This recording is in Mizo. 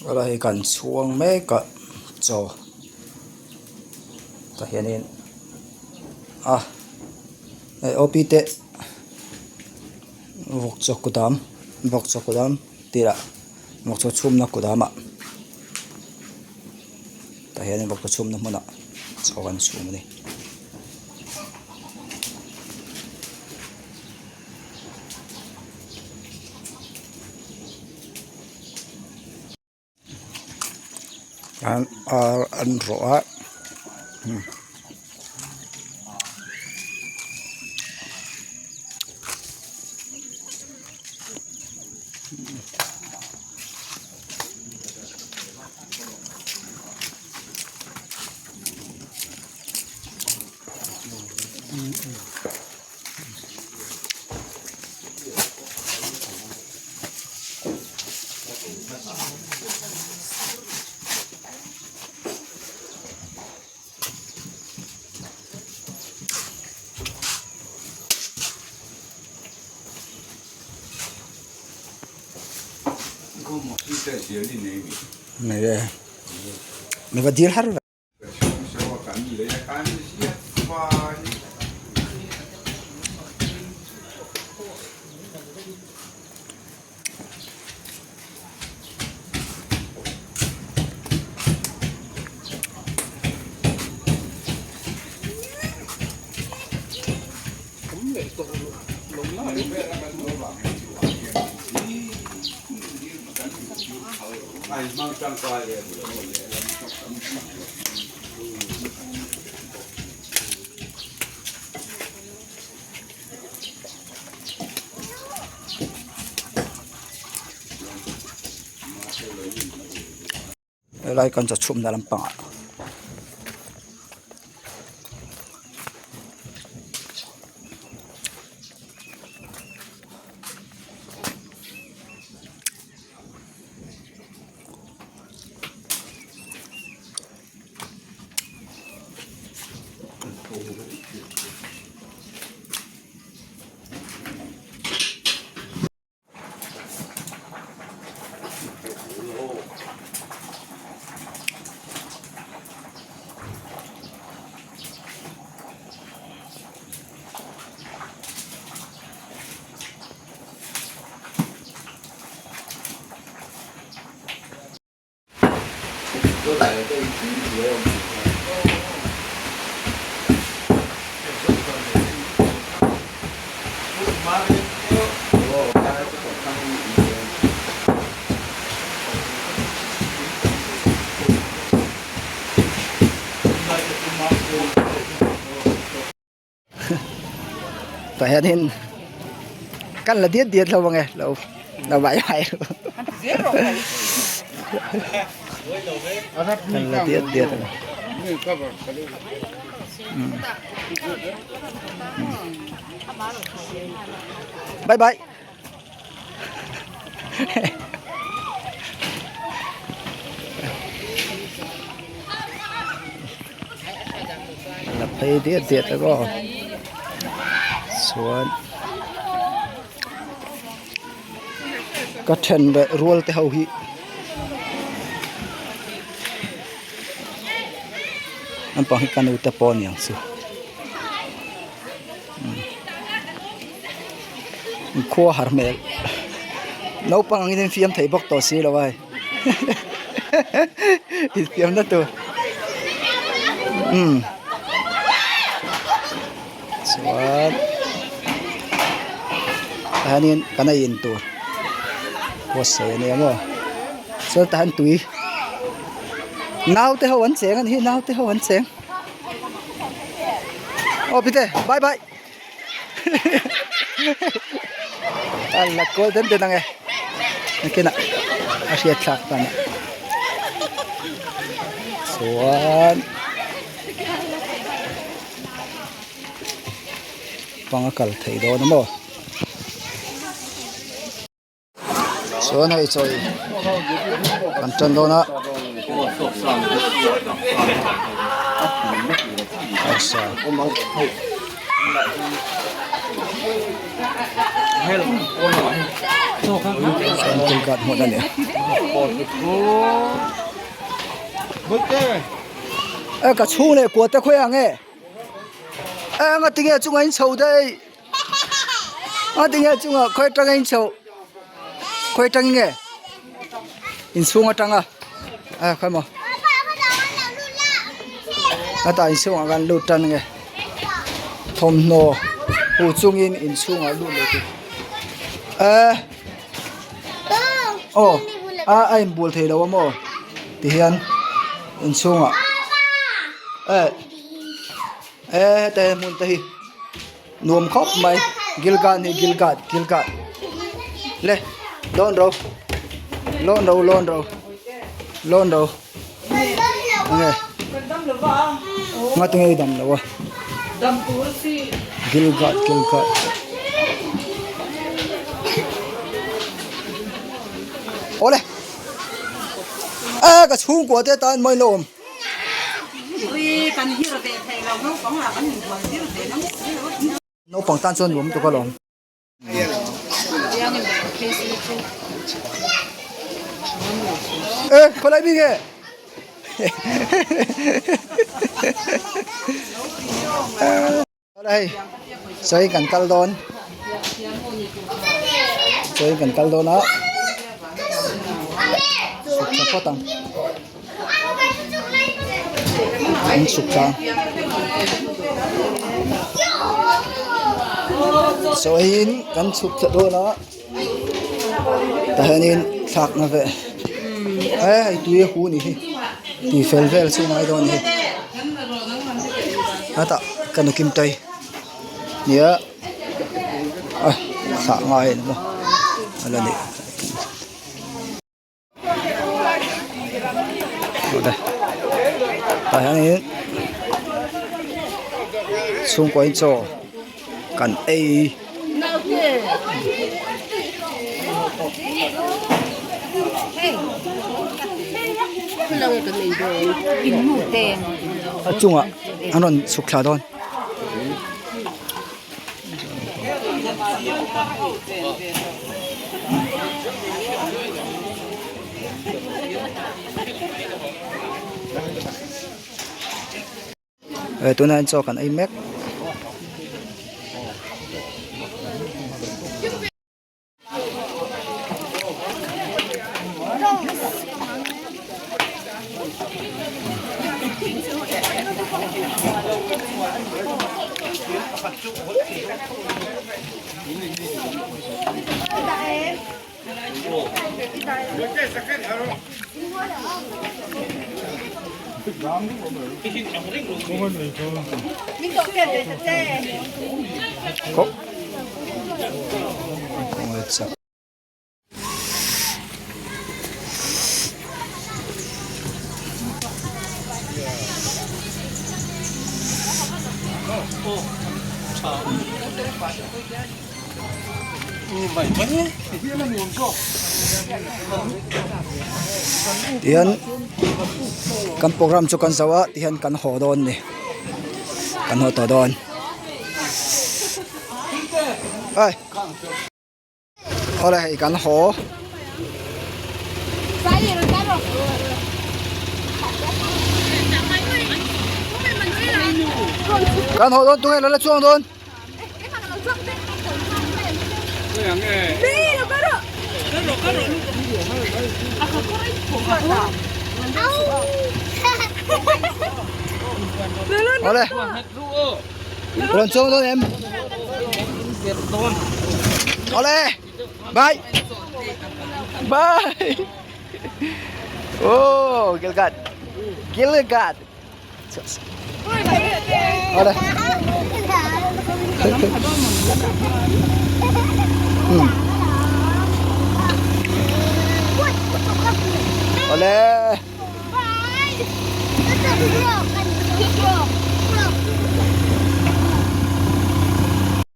Helai hi kan chhuang mek a chaw tah hianin a hei O P te vawk chaw kudam vawk chaw kudam tih ah vawk chaw chhumna kudam ah tah hianin vawk chaw chhumna hmunah chaw an chhum a ni. An ar an rawh a Nei e mi va dil har ve. Helai kan chaw chhumna lampangah Tah hianin kan la diat diat hlauh ang e lo lo vai vai kan la diat diat ang bye bye. La phei diat diat a aw chuan ka then leh rual te ho hi naupang hi ka nu te pawh a ni ang chu. Khua har hmel naupang angin an fiam thei bawk tawh si lo a hei infiamna tur umm chuan tah hianin kan ei in tur buatsaih a nia maw chuan tah hian tui naute ho an cheng a ni hi naute ho an cheng. Aw pite bye bye a la kawl den den ang e nakinah a hriat thlak tan a chuan panga kal theih dawn a maw. Chuan hei chaw kan tan dawn a arsa. Gilgad hmun a ni. E ka chhung leh kua te khawi ang e e anga tinge chunga in chho daih a tinge chunga khawi atanga in chho khawi atangin nge inchhung atanga a khawi maw a tah inchhungah khan lut tan nge thawmhnaw huh chungin inchhungah lut leh tur eh aw a a inbual thei lo a maw tihian inchhungah eh eh heta hmun te hi nuam khawp mai gilgal hi gilgal gilgal le lawn ro lawn ro lawn ro lawn ro enge ngati nge i dam lo a gilgal gilgal awle a ka chhungkua te tan mai lo awm. Naupang tan chuan nuam tuk alawm. E khawlai mi nge Hei sawi kan kal dawn sawi kan kal dawn a chhuk tha phawt ang an chhuk tha sawiin kan chhuk thla dawn a tah hianin thlakna vel he hei tui a hu ni hi tih fel vel chu ngai dawn a ni hei hetah ka nu kim tai nia a thlah ngai a ni maw a la nih. Tah hianin chhungkaw in chaw kan ei. A chungah an rawn chhuk thla dawn. Tunah hian chaw kan ei mek. Tihian kan program chu kan zo a tihian kan haw dawn a ni kan haw tawh dawn ai awle hei kan haw. Kan haw dawn tunge la chuang dawn. Awle rawn chuang dawn em awle bye bye oh Gilgad Gilgad awle awle.